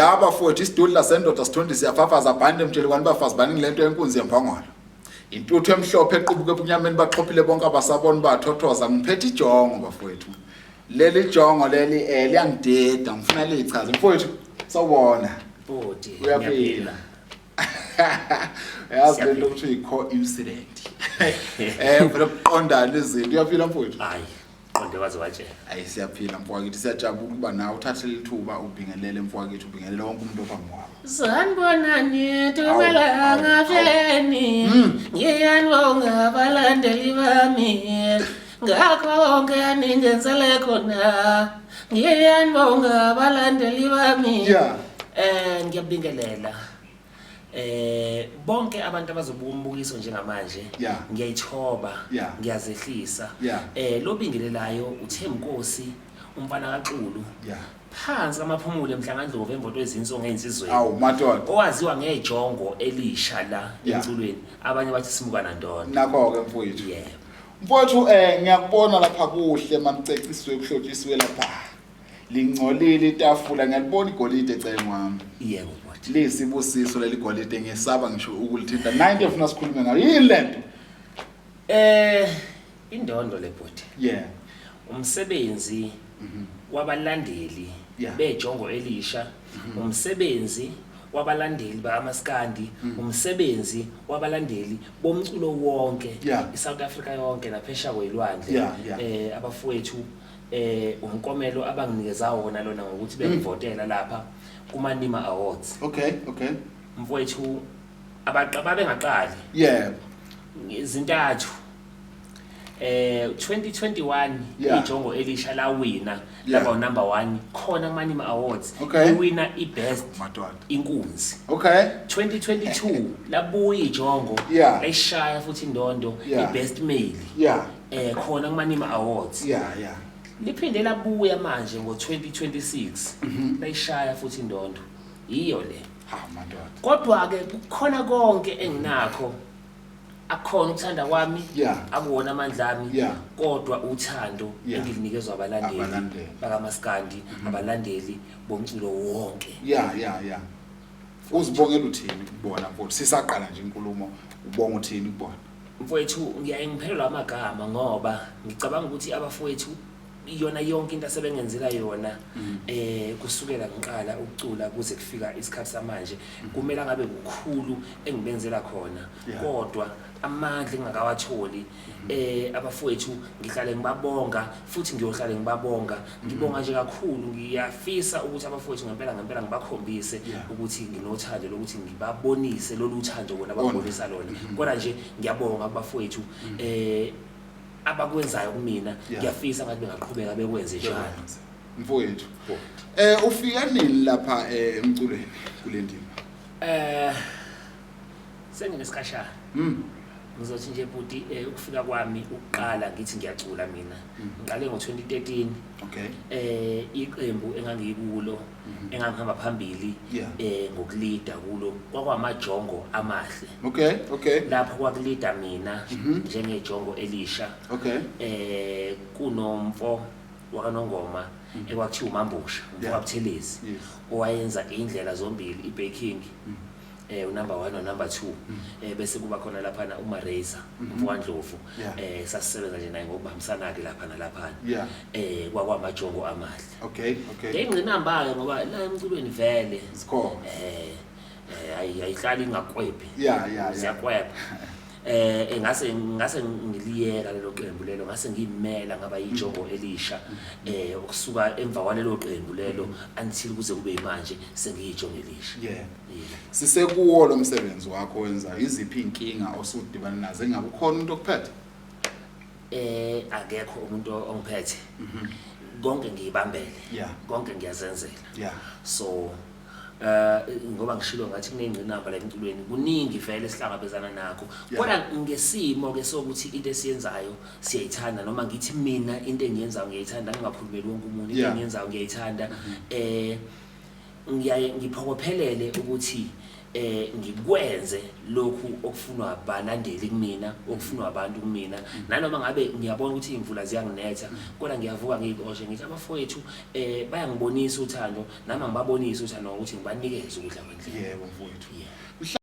Ya bafowethu, isidudla sendoda sithondi siyafafaza bhande mtshele kwani bafazi baningi lento yenkunzi yembongolo. Intuthu emhlophe equbuke ebunyameni, baxhophile bonke abasabona bathothoza. Ngiphethe ijongo bafowethu. Leli jongo leli liyangidida, ngifuna lichaze. Mfowethu, sawubona. Bhuti, Uyaphila? Yazi lento ukuthi yi-coincident. Vele kuqondana izinto. Uyaphila mfowethu? Hayi, qonde waze watshela. Ayi, siyaphila mfowethu, siyajabula ukuba nawe uthathe lithuba ubingelele mfowethu, ubingelele wonke umuntu ophambi kwakho. Sanibonani Tumelangafeni. Ngiyanibonga abalandeli bami. Ngakho konke ningenzele khona. Ngiyanibonga abalandeli bami. Ngiyabingelela. Bonke abantu abazobuka umbukiso njengamanje ngiyayithoba, ngiyazehlisa. Lobingelelayo uThemnkosi umfana kaXulu. Phansi kamaphumulo emhlangandlovu emvoto ezinsongo ezinsizweni. Awu madoda. Owaziwa ngejongo elisha la emculweni. Abanye bathi simukana ndonda. Nakho ke mfowethu. Yebo. Mfowethu, ngiyakubona lapha kuhle manicecisiwe kuhlotshisiwe lapha. Lingcolile itafula, ngiyalibona igolide eceleni kwami. Yebo bhuti. Lisibusiso leli golide, ngiyesaba ngisho ukulithinta. 90 ufuna sikhulume ngayo. Yini lento? Indondo le bhuti. Umsebenzi wabalandeli bejongo elisha, umsebenzi wabalandeli bakaMaskandi, umsebenzi wabalandeli bomculo wonke, iSouth Africa yonke naphesheya kwelwandle. Abafowethu, umkomelo abanginikeza wona lona ngokuthi bengivotela lapha kuma Nima Awards. Okay. Mfowethu, abaqaba bengaqali. Izintathu. 2021 ijongo elisha lawina, laba number 1 khona kuma Nima Awards. Liwina i-best Madoda. inkunzi. 2022 labuya ijongo, layishaya futhi indondo, i-best male. Khona kuma Nima Awards. Liphinde labuya manje ngo2026, layishaya futhi indondo. Yiyo le. Ha madoda. Kodwa ke kukhona konke enginakho, akukhona ukuthanda kwami, akuwona amandla ami, kodwa uthando engilinikezwa abalandeli Abalandeli. bakaMaskandi, abalandeli bomculo wonke. Yeah. Uzibongela uthini kubona mfowethu? Sisaqala nje inkulumo, ubonga uthini kubona? Mfowethu, ngiyaye ngiphelelwa amagama ngoba ngicabanga ukuthi abafowethu iyona yonke into asebengenzela yona kusukela ngiqala ukucula kuze kufika isikhathi samanje, kumele ngabe kukhulu engibenzela khona, kodwa amandla engakawatholi. Abafowethu ngihlale ngibabonga futhi ngiyohlale ngibabonga, ngibonga nje kakhulu. Ngiyafisa ukuthi abafowethu ngempela ngempela ngibakhombise ukuthi nginothando lokuthi ngibabonise lolu thando bona abangibonisa lona. Kodwa nje ngiyabonga kubafowethu abakwenzayo kumina. Ngiyafisa ngathi bengaqhubeka bekwenze njalo. Bekwenze. Mfowethu, ufika nini lapha emculweni kule ndima? Senginesikhashana. Ngizothi nje bhuti, ukufika kwami ukuqala ngithi ngiyacula mina, ngiqale ngo-2013. Iqembu engangikulo, engangihamba phambili ngokulida kulo, kwakwamajongo amahle. Lapho kwakulida mina njengejongo elisha. Kunomfo wakaNongoma ekwakuthiwa uMambusha, umfo kaButhelezi, owayenza indlela zombili, i-baking, unumber 1 no number 2, bese kuba khona lapha uMareza, umfowandlovu. Sasisebenza nje naye ngokubambisana ke lapha nalaphana. Kwakwamajongo amahle. Ngengqinamba ke ngoba la emculweni vele Sikhona. Ayihlali ingakwephi. Siyakwepha. Ngase ngiliyeka lelo qembu lelo, ngase ngiyimela ngaba ijongo elisha, ukusuka emva kwalelo qembu lelo until kuze kube manje sengiyijongo elisha. Sisekuwo lo msebenzi wakho wenza, iziphi inkinga osudibana nazo, engabe ukhona umuntu okuphethe? Akekho umuntu ongiphethe. Konke ngiyibambele. Konke ngiyazenzela. So ngoba ngishilo ngathi kunengqinamba la emculweni, kuningi vele sihlangabezana nakho. Kodwa ngesimo ke sokuthi into esiyenzayo siyayithanda, noma ngithi mina into engiyenzayo ngiyayithanda, ngingakhulumeli wonke umuntu, into engiyenzayo ngiyayithanda. Ngiyaye ngiphokophelele ukuthi eh ngikwenze lokhu okufunwa abalandeli kumina, okufunwa abantu kumina. Nanoma ngabe ngiyabona ukuthi imvula ziyanginetha, kodwa ngiyavuka ngiyixoshe, ngithi abafowethu bayangibonisa uthando, nami angibabonise uthando ngokuthi ngibanikeze ukudla kwendlebe. Yebo mfowethu. Yeah.